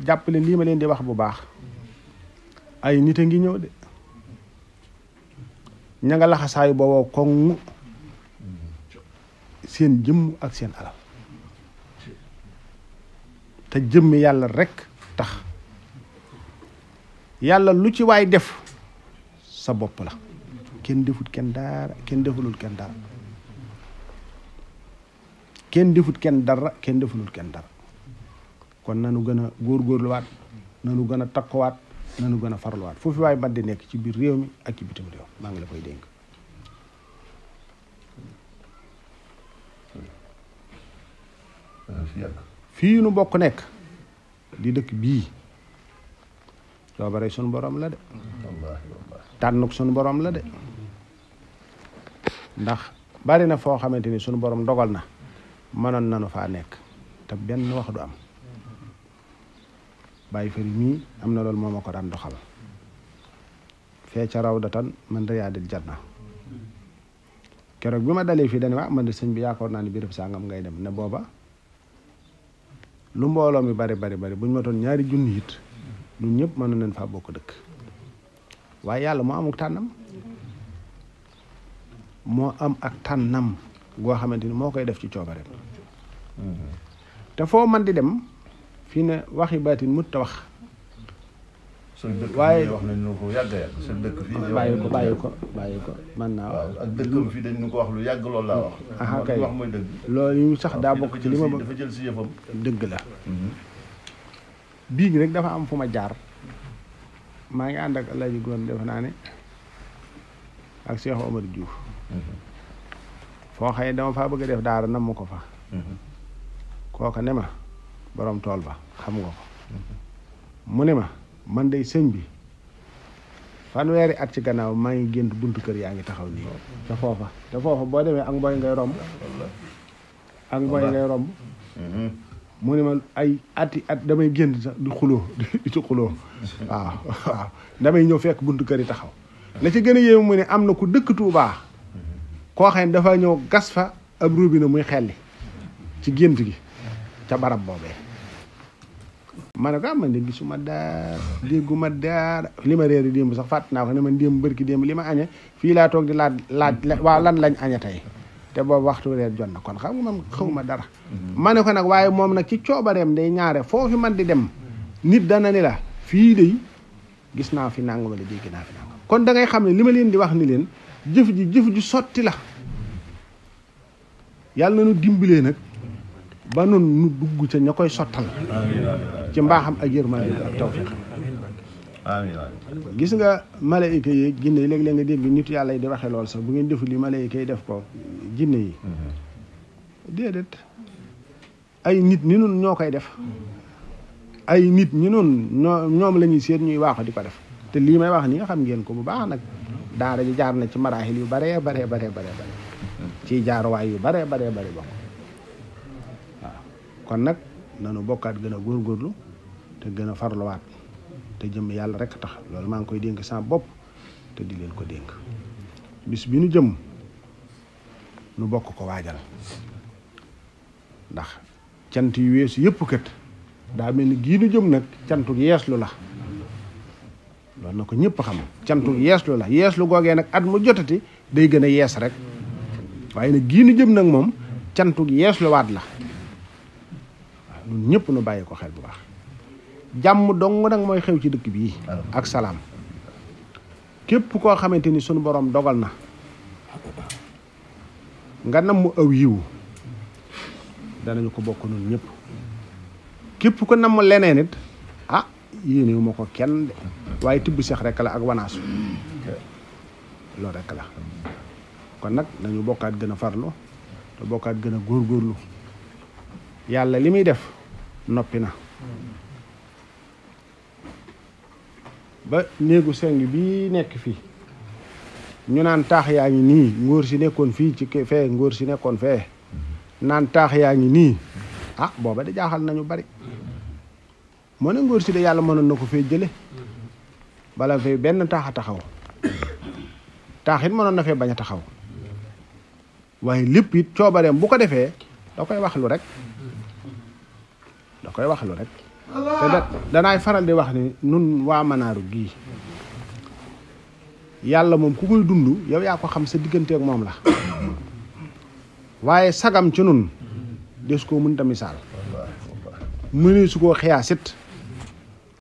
jàpp leen lii ma leen di wax bu baax ay nit a ngi ñëw de ña nga laxasaayu booboo koŋ seen jëmm ak seen alal te jëmmi yàlla rekk tax yàlla lu ci waay def sa bopp la kenn defut kenn dara kenn defulul kenn dara kenn defut kenn dara kenn defulul kenn dara kon nanu gën a góorgóorluwaat nanu gën a takkuwaat nanu gën a farluwaat foofu waay man di nekk ci biir réew mi ak ci bitim réew maa ngi la koy dénk fii nu bokk nekk di dëkk bii coobare sunu borom la de tànnuk sunu borom la de ndax bari na foo xamante ni sunu borom dogal na mënoon nanu faa nekk te benn wax du am bàyyi fari mii am na loolu moo ma ko daan doxal fee ca raw da tan man riyaadil janna keroog bi ma dalee fii dane waa man de sëñ bi yaakaar naa ni béréb sangam ngay dem ne booba lu mbooloo mi bari buñ ma toon ñaari junni it ñun ñëpp mën nañ faa bokk dëkk waaye yàlla moo amuk tànnam moo am ak tànnam goo xamante ni moo koy def ci coobareem te foo man di dem fii ne waxi baatin mut ta wax waaye wax nañ ñu ko yàgg yàgg sa dëkk fii bàyyi ko man naa waaw ak dëkkam fii dañ ñu ko wax lu yàgg loolu laa wax aha kay wax mooy dëgg loolu yu sax daa bokk ci li ma dafa jël si yëfam dëgg la bii rek dafa am fu ma jaar maa ngi ànd ak Alaaji Góor defe naa ne ak Cheikh Omar Diouf foo xëy dama faa bëgg a def daara nam ma ko fa kooka ne ma borom tool ba xam nga ko mu ne ma man day sëñ bi fanweeri at ci gannaaw maa ngi gént buntu kër yaa ngi taxaw nii te foofa boo demee ak mboy ngay romb mu ne ma ay at damay gént sax di xuloo di ci xuloo waaw damay ñëw fekk buntu kër yi taxaw la ci gën a yéemu mu ne am na ku dëkk Tuubaa koo xam ne dafa ñëw gas fa ab robinet muy xelli ci gént gi ca barab boobee ma ne ko man de gisuma daara dégguma daara li ma réeri démb sax fàtt naa ko ne man démb bërki démb li ma añe fii laa toog di laaj waaw lan lañ añe tey te boobu waxtu reer jot na kon xam nga man xawma dara ma ne ko nag waaye moom nag ci coobareem day ñaare foofu man di dem nit dana ni la fii de gis naa fi nangam wala dégg naa fi nangam kon da ngay xam ne li ma leen di wax ni leen jëf ju sotti la yàlla na nu dimbalee nag ba noonu nu dugg ca ña koy sottal ci mbaaxam ak yërmande ak tawfiq gis nga malayka yi jinne yi léeg-léeg nga dégg nit yàlla yi di waxe lool sax bu ngeen deful li malayka yi def ko jinne yi déedéet ay nit ñi nun ñoo koy def ay nit ñi nun ñoom la ñuy seet ñuy waaxu di ko def te lii may wax nii xam ngeen ko bu baax nag daara ji jaar na ci maraaxil yu bare ci jaaruwaay yu bare bokk waaw kon nag nanu bokkaat gën a góorgóorlu te gën a farluwaat te jëm yàlla rek tax loolu maa ngi koy dénk sama bopp te di leen ko dénk bis bi nu jëm nu bokk ko waajal ndax cant yu weesu yëpp kët daa mel ni gii nu jëm nag cantu yeeslu la loolu na ko ñëpp xam cantu yeeslu la yeeslu googee nag at mu jotati day gën a yees rek waaye nag gii nu jëm nag moom cantu yeesluwaat la waaw ñun ñëpp nu bàyyi ko xel bu baax jàmm dong nag mooy xew ci dëkk bii ak salaam képp koo xamante ni sunu borom dogal na nga nam mu aw yiw danañu ko bokk noonu ñëpp képp ko nam leneen it yéenewu ma ko kenn de waaye tibb seex rek la ak wanaasu loolu rek la kon nag nañu bokkaat gën a farlu te bokkaat gën a góorgóorlu yàlla li muy def noppi na ba néegu seng bii nekk fii ñu naan taax yaa ngi nii ngóor si nekkoon fii ci fee ngóor si nekkoon fee naan taax yaa ngi nii booba de jaaxal nañu bari moo ne ngóor si de yàlla mënoon na ko fee jële bala fee benn taax a taxaw taax it mënoon na fee bañ a taxaw waaye lépp it coobareem bu ko defee da koy waxlu rek te danaay faral di wax ni nun waa Manaaru gii yàlla moom ku koy dund yow yaa ko xam sa digganteeg moom la waaye sagam ci nun des koo mënta misaal mënee su koo xiyaasit